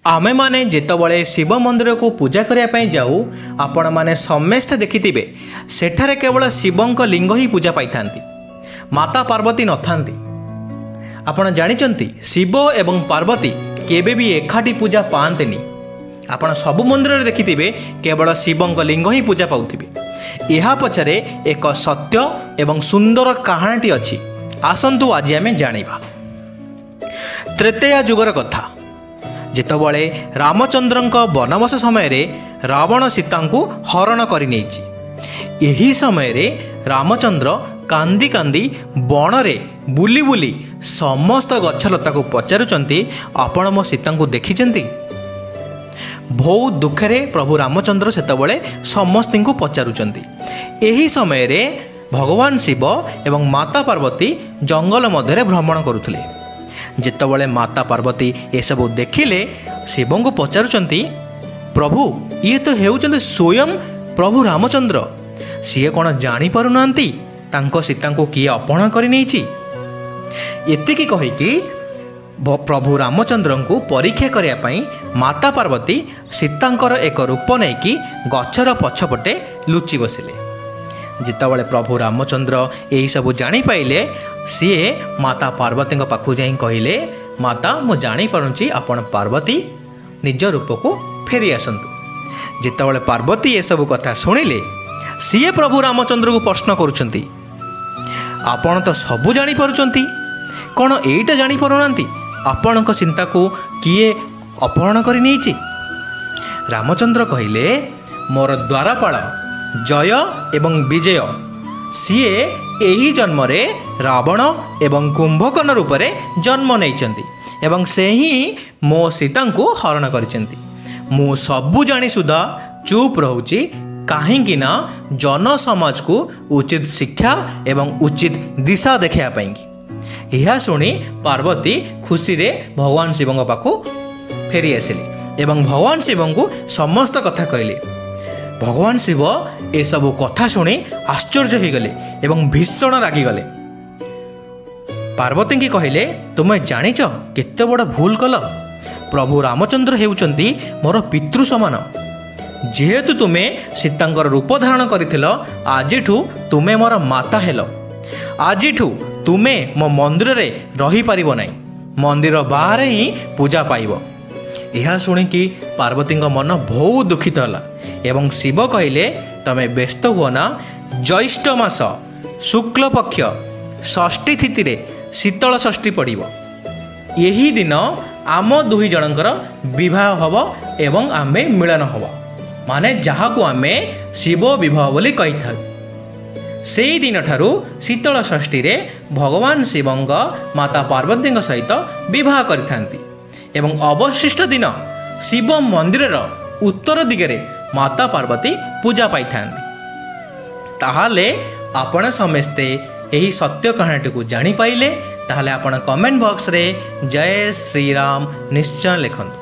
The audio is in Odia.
ଆମେମାନେ ଯେତେବେଳେ ଶିବ ମନ୍ଦିରକୁ ପୂଜା କରିବା ପାଇଁ ଯାଉ, ଆପଣମାନେ ସମସ୍ତେ ଦେଖିଥିବେ ସେଠାରେ କେବଳ ଶିବଙ୍କ ଲିଙ୍ଗ ହିଁ ପୂଜା ପାଇଥାନ୍ତି, ମାତା ପାର୍ବତୀ ନଥାନ୍ତି। ଆପଣ ଜାଣିଛନ୍ତି ଶିବ ଏବଂ ପାର୍ବତୀ କେବେ ବି ଏକାଠି ପୂଜା ପାଆନ୍ତିନି। ଆପଣ ସବୁ ମନ୍ଦିରରେ ଦେଖିଥିବେ କେବଳ ଶିବଙ୍କ ଲିଙ୍ଗ ହିଁ ପୂଜା ପାଉଥିବେ। ଏହା ପଛରେ ଏକ ସତ୍ୟ ଏବଂ ସୁନ୍ଦର କାହାଣୀଟି ଅଛି, ଆସନ୍ତୁ ଆଜି ଆମେ ଜାଣିବା। ତ୍ରେତୟା ଯୁଗର କଥା, ଯେତେବେଳେ ରାମଚନ୍ଦ୍ରଙ୍କ ବନବାସ ସମୟରେ ରାବଣ ସୀତାଙ୍କୁ ହରଣ କରିନେଇଛି। ଏହି ସମୟରେ ରାମଚନ୍ଦ୍ର କାନ୍ଦି କାନ୍ଦି ବଣରେ ବୁଲି ବୁଲି ସମସ୍ତ ଗଛଲତାକୁ ପଚାରୁଛନ୍ତି, ଆପଣ ମୋ ସୀତାଙ୍କୁ ଦେଖିଛନ୍ତି? ବହୁତ ଦୁଃଖରେ ପ୍ରଭୁ ରାମଚନ୍ଦ୍ର ସେତେବେଳେ ସମସ୍ତଙ୍କୁ ପଚାରୁଛନ୍ତି। ଏହି ସମୟରେ ଭଗବାନ ଶିବ ଏବଂ ମାତା ପାର୍ବତୀ ଜଙ୍ଗଲ ମଧ୍ୟରେ ଭ୍ରମଣ କରୁଥିଲେ। ଯେତେବେଳେ ମାତା ପାର୍ବତୀ ଏସବୁ ଦେଖିଲେ, ଶିବଙ୍କୁ ପଚାରୁଛନ୍ତି, ପ୍ରଭୁ ଇଏ ତ ହେଉଛନ୍ତି ସ୍ୱୟଂ ପ୍ରଭୁ ରାମଚନ୍ଦ୍ର, ସିଏ କ'ଣ ଜାଣିପାରୁନାହାନ୍ତି ତାଙ୍କ ସୀତାଙ୍କୁ କିଏ ଅପହରଣ କରିନେଇଛି? ଏତିକି କହିକି ପ୍ରଭୁ ରାମଚନ୍ଦ୍ରଙ୍କୁ ପରୀକ୍ଷା କରିବା ପାଇଁ ମାତା ପାର୍ବତୀ ସୀତାଙ୍କର ଏକ ରୂପ ନେଇକି ଗଛର ପଛପଟେ ଲୁଚି ବସିଲେ। ଯେତେବେଳେ ପ୍ରଭୁ ରାମଚନ୍ଦ୍ର ଏହିସବୁ ଜାଣିପାଇଲେ, ସିଏ ମାତା ପାର୍ବତୀଙ୍କ ପାଖକୁ ଯାଇ କହିଲେ, ମାତା ମୁଁ ଜାଣିପାରୁଛି ଆପଣ ପାର୍ବତୀ, ନିଜ ରୂପକୁ ଫେରି ଆସନ୍ତୁ। ଯେତେବେଳେ ପାର୍ବତୀ ଏସବୁ କଥା ଶୁଣିଲେ, ସିଏ ପ୍ରଭୁ ରାମଚନ୍ଦ୍ରକୁ ପ୍ରଶ୍ନ କରୁଛନ୍ତି, ଆପଣ ତ ସବୁ ଜାଣିପାରୁଛନ୍ତି, କ'ଣ ଏଇଟା ଜାଣିପାରୁନାହାନ୍ତି ଆପଣଙ୍କ ଚିନ୍ତାକୁ କିଏ ଅପହରଣ କରି ନେଇଛି? ରାମଚନ୍ଦ୍ର କହିଲେ, ମୋର ଦ୍ୱାରପାଳ ଜୟ ଏବଂ ବିଜୟ, ସିଏ ଏହି ଜନ୍ମରେ ରାବଣ ଏବଂ କୁମ୍ଭକର୍ଣ୍ଣ ରୂପରେ ଜନ୍ମ ନେଇଛନ୍ତି ଏବଂ ସେ ହିଁ ମୋ ସୀତାଙ୍କୁ ହରଣ କରିଛନ୍ତି। ମୁଁ ସବୁ ଜାଣି ସୁଦ୍ଧା ଚୁପ୍ ରହୁଛି, କାହିଁକି ନା ଜନସମାଜକୁ ଉଚିତ ଶିକ୍ଷା ଏବଂ ଉଚିତ ଦିଶା ଦେଖାଇବା ପାଇଁକି। ଏହା ଶୁଣି ପାର୍ବତୀ ଖୁସିରେ ଭଗବାନ ଶିବଙ୍କ ପାଖକୁ ଫେରି ଆସିଲେ ଏବଂ ଭଗବାନ ଶିବଙ୍କୁ ସମସ୍ତ କଥା କହିଲେ। ଭଗବାନ ଶିବ ଏସବୁ କଥା ଶୁଣି ଆଶ୍ଚର୍ଯ୍ୟ ହୋଇଗଲେ ଏବଂ ଭୀଷଣ ରାଗିଗଲେ। ପାର୍ବତୀଙ୍କି କହିଲେ, ତୁମେ ଜାଣିଛ କେତେ ବଡ଼ ଭୁଲ କଲ? ପ୍ରଭୁ ରାମଚନ୍ଦ୍ର ହେଉଛନ୍ତି ମୋର ପିତୃ ସମାନ। ଯେହେତୁ ତୁମେ ସୀତାଙ୍କର ରୂପ ଧାରଣ କରିଥିଲ, ଆଜିଠୁ ତୁମେ ମୋର ମାତା ହେଲ। ଆଜିଠୁ ତୁମେ ମୋ ମନ୍ଦିରରେ ରହିପାରିବ ନାହିଁ, ମନ୍ଦିର ବାହାରେ ହିଁ ପୂଜା ପାଇବ। ଏହା ଶୁଣିକି ପାର୍ବତୀଙ୍କ ମନ ବହୁତ ଦୁଃଖିତ ହେଲା ଏବଂ ଶିବ କହିଲେ, ତମେ ବ୍ୟସ୍ତ ହୁଅ ନା, ଜ୍ୟେଷ୍ଠ ମାସ ଶୁକ୍ଳପକ୍ଷ ଷଷ୍ଠୀ ତିଥିରେ ଶୀତଳ ଷଷ୍ଠୀ ପଡ଼ିବ। ଏହି ଦିନ ଆମ ଦୁହି ଜଣଙ୍କର ବିବାହ ହେବ ଏବଂ ଆମେ ମିଳନ ହେବ, ମାନେ ଯାହାକୁ ଆମେ ଶିବ ବିବାହ ବୋଲି କହିଥାଉ। ସେଇ ଦିନଠାରୁ ଶୀତଳ ଷଷ୍ଠୀରେ ଭଗବାନ ଶିବଙ୍କ ମାତା ପାର୍ବତୀଙ୍କ ସହିତ ବିବାହ କରିଥାନ୍ତି ଏବଂ ଅବଶିଷ୍ଟ ଦିନ ଶିବ ମନ୍ଦିରର ଉତ୍ତର ଦିଗରେ ମାତା ପାର୍ବତୀ ପୂଜା ପାଇଥାନ୍ତି। ତାହେଲେ ଆପଣ ସମସ୍ତେ ଏହି ସତ୍ୟ କାହାଣୀଟିକୁ ଜାଣିପାଇଲେ, ତାହେଲେ ଆପଣ କମେଣ୍ଟ ବକ୍ସରେ ଜୟ ଶ୍ରୀରାମ ନିଶ୍ଚୟ ଲେଖନ୍ତୁ।